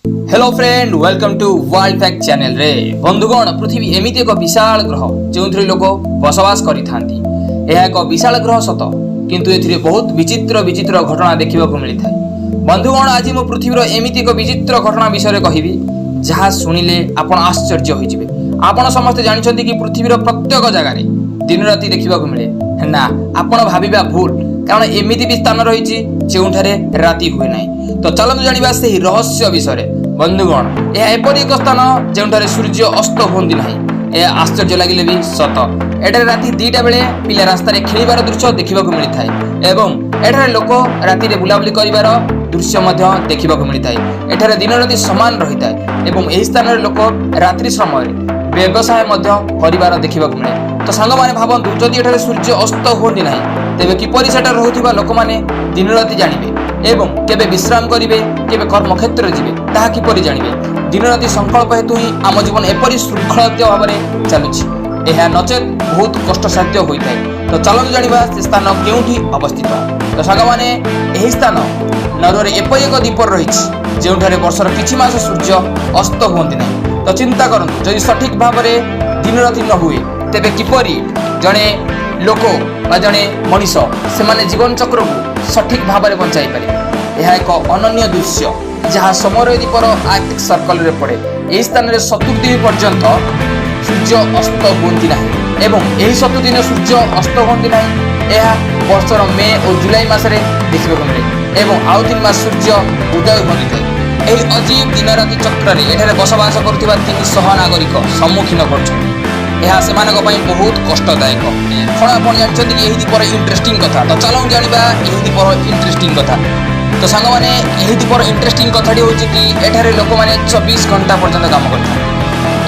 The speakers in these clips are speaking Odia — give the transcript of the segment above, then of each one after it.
Hello friend, welcome to World Fact ଚ୍ୟାନେଲରେ। ବନ୍ଧୁଗଣ, ପୃଥିବୀ ଏମିତି ଏକ ବିଶାଳ ଗ୍ରହ, ଯେଉଁଥିରେ ଲୋକ ବସବାସ କରିଥାନ୍ତି। ଏହା ଏକ ବିଶାଳ ଗ୍ରହ ସତ, କିନ୍ତୁ ଏଥିରେ ବହୁତ ବିଚିତ୍ର ବିଚିତ୍ର ଘଟଣା ଦେଖିବାକୁ ମିଳିଥାଏ। ବନ୍ଧୁଗଣ, ଆଜି ମୁଁ ପୃଥିବୀର ଏମିତି ଏକ ବିଚିତ୍ର ଘଟଣା ବିଷୟରେ କହିବି, ଯାହା ଶୁଣିଲେ ଆପଣ ଆଶ୍ଚର୍ଯ୍ୟ ହୋଇଯିବେ। ଆପଣ ସମସ୍ତେ ଜାଣିଛନ୍ତି କି ପୃଥିବୀର ପ୍ରତ୍ୟେକ ଜାଗାରେ ଦିନ ରାତି ଦେଖିବାକୁ ମିଳେ। ନା, ଆପଣ ଭାବିବା ଭୁଲ, କାରଣ ଏମିତି ବି ସ୍ଥାନ ରହିଛି ଯେଉଁଠାରେ ରାତି ହୁଏ ନାହିଁ। ତ ଚାଲନ୍ତୁ ଜାଣିବା ସେହି ରହସ୍ୟ ବିଷୟରେ। ବନ୍ଧୁଗଣ, ଏହା ଏପରି ଏକ ସ୍ଥାନ ଯେଉଁଠାରେ ସୂର୍ଯ୍ୟ ଅସ୍ତ ହୁଅନ୍ତି ନାହିଁ। ଏହା ଆଶ୍ଚର୍ଯ୍ୟ ଲାଗିଲେ ବି ସତ। ଏଠାରେ ରାତି 2ଟା ବେଳେ ପିଲା ରାସ୍ତାରେ ଖେଳିବାର ଦୃଶ୍ୟ ଦେଖିବାକୁ ମିଳିଥାଏ ଏବଂ ଏଠାରେ ଲୋକ ରାତିରେ ବୁଲାବୁଲି କରିବାର ଦୃଶ୍ୟ ମଧ୍ୟ ଦେଖିବାକୁ ମିଳିଥାଏ। ଏଠାରେ ଦିନ ରାତି ସମାନ ରହିଥାଏ ଏବଂ ଏହି ସ୍ଥାନରେ ଲୋକ ରାତ୍ରି ସମୟରେ ବ୍ୟବସାୟ ମଧ୍ୟ କରିବାର ଦେଖିବାକୁ ମିଳେ। ତ ସାଙ୍ଗମାନେ, ଭାବନ୍ତୁ, ଯଦି ଏଠାରେ ସୂର୍ଯ୍ୟ ଅସ୍ତ ହୁଅନ୍ତି ନାହିଁ, ତେବେ କିପରି ସେଠାରେ ରହୁଥିବା ଲୋକମାନେ ଦିନ ରାତି ଜାଣିବେ ଏବଂ କେବେ ବିଶ୍ରାମ କରିବେ, କେବେ କର୍ମକ୍ଷେତ୍ରରେ ଯିବେ, ତାହା କିପରି ଜାଣିବେ? ଦିନ ରାତି ସଂକଳ୍ପ ହେତୁ ହିଁ ଆମ ଜୀବନ ଏପରି ଶୃଙ୍ଖଳିତ ଭାବରେ ଚାଲୁଛି। ଏହା ନଚେତ୍ ବହୁତ କଷ୍ଟସାଧ୍ୟ ହୋଇଥାଏ। ତ ଚାଲନ୍ତୁ ଜାଣିବା ସେ ସ୍ଥାନ କେଉଁଠି ଅବସ୍ଥିତ। ତ ସାଙ୍ଗମାନେ, ଏହି ସ୍ଥାନ ନରୱେରେ ଏପରି ଏକ ଦ୍ୱୀପ ରହିଛି, ଯେଉଁଠାରେ ବର୍ଷର କିଛି ମାସ ସୂର୍ଯ୍ୟ ଅସ୍ତ ହୁଅନ୍ତି ନାହିଁ। ତ ଚିନ୍ତା କରନ୍ତୁ, ଯଦି ସଠିକ୍ ଭାବରେ ଦିନ ରାତି ନ ହୁଏ, ତେବେ କିପରି ଜଣେ ଲୋକ ବା ଜଣେ ମଣିଷ ସେମାନେ ଜୀବନ ଚକ୍ରକୁ ସଠିକ୍ ଭାବରେ ବଞ୍ଚାଇ ପାରିବେ? ଏହା ଏକ ଅନନ୍ୟ ଦୃଶ୍ୟ, ଯାହା ସମର ଦ୍ୱୀପର ଆର୍କଟିକ୍ ସର୍କଲରେ ପଡ଼େ। ଏହି ସ୍ଥାନରେ 70 ଦିନ ପର୍ଯ୍ୟନ୍ତ ସୂର୍ଯ୍ୟ ଅସ୍ତ ହୁଅନ୍ତି ନାହିଁ ଏବଂ ଏହି 70 ଦିନ ସୂର୍ଯ୍ୟ ଅସ୍ତ ହୁଅନ୍ତି ନାହିଁ। ଏହା ବର୍ଷର ମେ ଓ ଜୁଲାଇ ମାସରେ ଦେଖିବାକୁ ମିଳେ ଏବଂ ଆଉ 3 ମାସ ସୂର୍ଯ୍ୟ ଉଦୟ ହୋଇଥାଏ। ଏହି ଅଜୀବ ଦିନରାତି ଚକ୍ରରେ ଏଠାରେ ବସବାସ କରୁଥିବା 300 ନାଗରିକ ସମ୍ମୁଖୀନ କରୁଛନ୍ତି। ଏହା ସେମାନଙ୍କ ପାଇଁ ବହୁତ କଷ୍ଟଦାୟକ। କ'ଣ ଆପଣ ଜାଣିଛନ୍ତି କି ଏହି ଦ୍ୱୀପର ଇଣ୍ଟରେଷ୍ଟିଂ କଥା? ତ ଚାଲନ୍ତୁ ଜାଣିବା ଏହି ଦ୍ୱୀପର ଇଣ୍ଟରେଷ୍ଟିଂ କଥା। ତ ସାଙ୍ଗମାନେ, ଏହି ଦ୍ୱୀପର ଇଣ୍ଟରେଷ୍ଟିଂ କଥାଟି ହେଉଛି କି ଏଠାରେ ଲୋକମାନେ 24 ଘଣ୍ଟା ପର୍ଯ୍ୟନ୍ତ କାମ କରିଥାନ୍ତି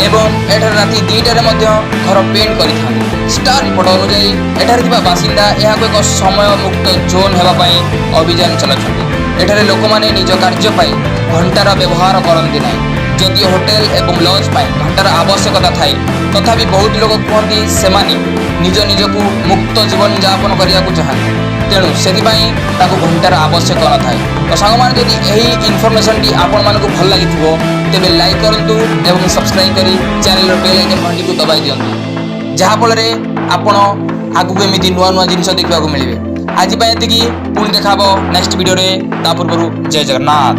ଏବଂ ଏଠାରେ ରାତି 2ଟାରେ ମଧ୍ୟ ଘର ପେଣ୍ଟ କରିଥାନ୍ତି। ଷ୍ଟାର ରିପୋର୍ଟ ଅନୁଯାୟୀ, ଏଠାରେ ଥିବା ବାସିନ୍ଦା ଏହାକୁ ଏକ ସମୟ ମୁକ୍ତ ଜୋନ୍ ହେବା ପାଇଁ ଅଭିଯାନ ଚଲାଉଛନ୍ତି। ଏଠାରେ ଲୋକମାନେ ନିଜ କାର୍ଯ୍ୟ ପାଇଁ ଘଣ୍ଟାର ବ୍ୟବହାର କରନ୍ତି ନାହିଁ। ଯଦିଓ ହୋଟେଲ ଏବଂ ଲଜ୍ ପାଇଁ ଘଣ୍ଟାର ଆବଶ୍ୟକତା ଥାଏ, ତଥାପି ବହୁତ ଲୋକ କୁହନ୍ତି ସେମାନେ ନିଜ ନିଜକୁ ମୁକ୍ତ ଜୀବନଯାପନ କରିବାକୁ ଚାହାନ୍ତି, ତେଣୁ ସେଥିପାଇଁ ତାକୁ ଘଣ୍ଟାର ଆବଶ୍ୟକ ନଥାଏ। ତ ସାଙ୍ଗମାନେ, ଯଦି ଏହି ଇନଫର୍ମେସନଟି ଆପଣମାନଙ୍କୁ ଭଲ ଲାଗିଥିବ, ତେବେ ଲାଇକ୍ କରନ୍ତୁ ଏବଂ ସବସ୍କ୍ରାଇବ୍ କରି ଚ୍ୟାନେଲର ବେଲ୍ ଆଇକନ୍ ଘଣ୍ଟିକୁ ଦବାଇ ଦିଅନ୍ତୁ, ଯାହାଫଳରେ ଆପଣ ଆଗକୁ ଏମିତି ନୂଆ ନୂଆ ଜିନିଷ ଦେଖିବାକୁ ମିଳିବେ। ଆଜି ପାଇଁ ଏତିକି। ପୁଣି ଦେଖା ହେବ ନେକ୍ସଟ ଭିଡ଼ିଓରେ। ତା ପୂର୍ବରୁ ଜୟ ଜଗନ୍ନାଥ।